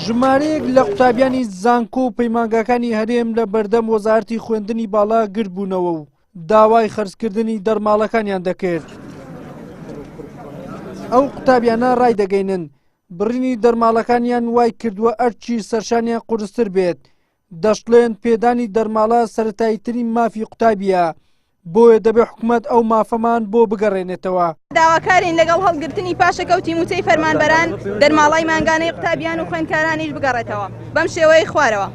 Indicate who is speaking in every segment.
Speaker 1: ژمارەیەک لە قوتابیانی زانکۆ و پەیمانگاکانی هەرێم لە بەردەم وەزارەتی خوێندنی باڵا گردبوونەوە و داوای خەرجکردنی دەرماڵەکانیان دەکرد. ئەو قوتابیانە ڕایدەگەینن بڕینی دەرماڵەکانیان وای کردووە ئەرکی سەرشانیان قورستر بێت، دەشڵێن پێدانی دەرماڵە سەرەتاییترین مافی قوتابییە، بۆیە دەبێت حکومەت ئەو مافەمان بۆ بگەڕێنێتەوە.
Speaker 2: داواکارین لەگەڵ هەڵگرتنی پاشەکەوتی مووچەی فەرمانبەران، دەرماڵای مانگانەی قوتابیان و خوێندکارانیش بگەڕێتەوە بەم شێوەیەی خوارەوە،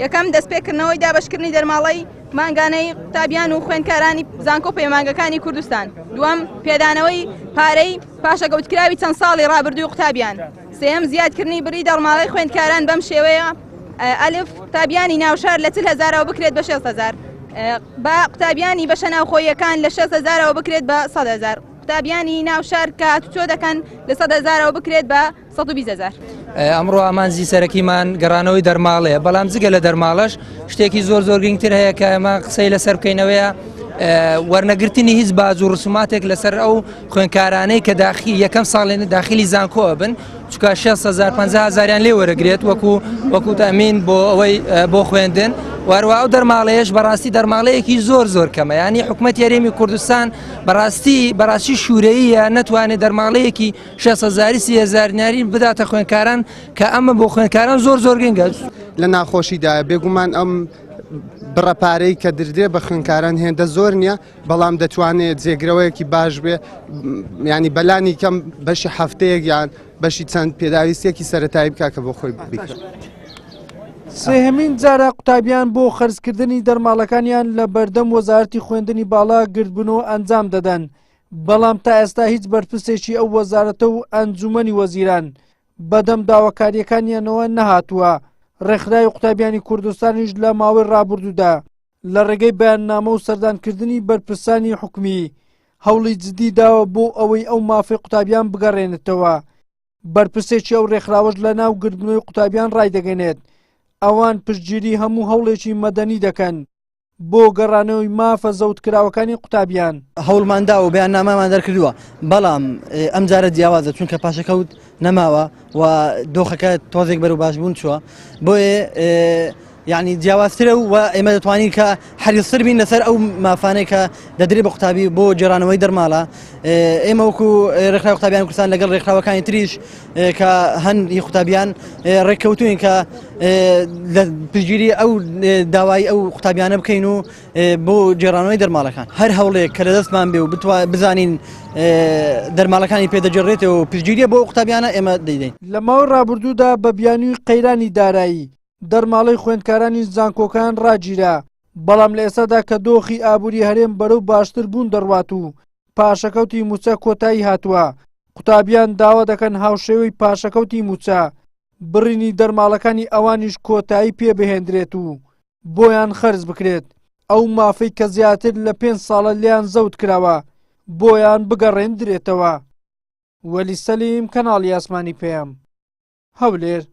Speaker 2: یەکەم، دەستپێکردنەوەی دابەشکردنی دەرماڵەی مانگانەی قوتابیان و خوێندکارانی زانکۆ و پەیمانگەکانی کوردستان، دووەم، پێدانەوەی پارەی پاشەکەوتکراوی چەند ساڵی ڕابردووی قوتابیان، سێیەم، زیادکردنی بڕی دەرماڵەی خوێندکاران بەم شێوەیە، ئەلف، قوتابیانی ناوشار لە 40 هەزارەوە بکرێت بە 6 هەزار، بە قوتابیانی بەشە ناوخۆییەکان لە 6 هەزارەوە بکرێت بە 100 هەزار، قوتابیانی ناوشار کە هاتوچۆ دەکەن لە 100 هەزارەوە بکرێت بە 120 هەزار.
Speaker 3: ئەمڕۆ ئامانجی سەرەکیمان گەڕانەوەی دەرماڵەیە، بەڵام جگە لە دەرماڵەش شتێکی زۆر زۆر گرنگتر هەیە کە ئێمە قسەی لەسەر بکەینەوەیە وەرنەگرتنی هیچ باج و ڕسوماتێک لەسەر ئەو خوێندکارانەی کە داخی یەکەم ساڵێن داخلی زانکۆ بن چکە 600 50 هزاریان لێ وەرەگرێت وەکو وەکو تەمین بۆ ئەوەی بۆ خوێندن واروا ئەو دەرماڵەیەش بەڕاستی دەرماڵەیەکی زۆر زۆر کەمە ینی حکوومەت یاریمی کوردستان بەڕاستی بەڕاستی شوورەیە نەتوانێت دەرماڵەیەکی 6 هزاری 30هزار ناری بداتە خوێندکاران کە ئەمە بۆ خوێندکاران زۆر زۆر گرنگە.
Speaker 4: لە ناخۆشیدایە بێگومان ئەم بڕە پارەی کە دردرێ بە خوێندکاران هێندە زۆر نییە بەڵام دەتوانێت جێگرەوەیەکی باش بێ ینی بەلانی کەم بەشی هەفتەیەک یان بەشی چەند پێداویستێکی سەتایی بکە کە بۆ خۆی بکە.
Speaker 1: سێهەمین جارە قوتابیان بۆ خەرجکردنی دەرماڵەکانیان لە بەردەم وەزارەتی خوێندنی باڵا گردبوون و ئەنجام دەدەن، بەڵام تا ئێستا هیچ بەرپرسێکی ئەو وەزارەتە و ئەنجومەنی وەزیران بەدەم داواکارییەکانیانەوە نەهاتووە. ڕێکخراوی قوتابیانی کوردستانیش لە ماوەی ڕابردوودا لە ڕێگەی بەیاننامە و سەردانکردنی بەرپرسانی حکومی هەوڵی جدی داوە بۆ ئەوەی ئەو مافەی قوتابیان بگەڕێنێتەوە. بەرپرسێکی ئەو ڕێکخراوەش لە ناو گردبوونەوەی قوتابیان ڕایدەگەنێت ئەوان پشتگیری هەموو هەوڵێکی مەدەنی دەکەن بۆ گەڕانەوەی مافە زەوتکراوەکانی قوتابیان.
Speaker 5: هەوڵمان داوە و بەیاننامەمان دەرکردووە، بەڵام ئەمجارە جیاوازە، چونکە پاشەکەوت نەماوە و دۆخەکە تۆزێک بەرەو باشبوون چووە، بۆیە یعنی جیاوازترە و ئێمە دەتوانین کە حەریصتر بین لەسەر ئەو مافانەی کە دەدرێت بە قوتابی بۆ گێڕانەوەی دەرماڵە. ئێمە وەکو ڕێکخراوی قوتابیان کوردستان لەگەڵ ڕێکخراوەکانی تریش کە هەن ی قوتابیان ڕێککەوتوین کە لە پشتگیری ئەو داوای ئەو قوتابیانە بکەین و بۆ گێڕانەوەی دەرماڵەکان هەر هەوڵێک کە لە دەستمان بێ و بزانین دەرماڵەکانی پێدەگەڕێتەوە و پشتگیریە بۆ قوتابیانە ئێمە دەیدەین.
Speaker 1: لە ماوەی ڕابردوودا بە بیانووی قەیرانی دارایی دەرماڵەی خوێندکارانی زانکۆکان ڕاگیرا، بەڵام لە ئێستادا کە دۆخی ئابووری هەرێم بەرەو باشتر بوون دەڕوات و پاشەکەوتی مووچە کۆتایی هاتووە، قوتابیان داوا دەکەن هاوشێوەی پاشەکەوتی مووچە، بڕینی دەرماڵەکانی ئەوانیش کۆتایی پێ بهێندرێت و بۆیان خەرج بکرێت، ئەو مافەی کە زیاتر لە پێنج ساڵە لێیان زەوت کراوە، بۆیان بگەڕێندرێتەوە. وەلی سەلیم، کەناڵی ئاسمانی پەیام، هەولێر.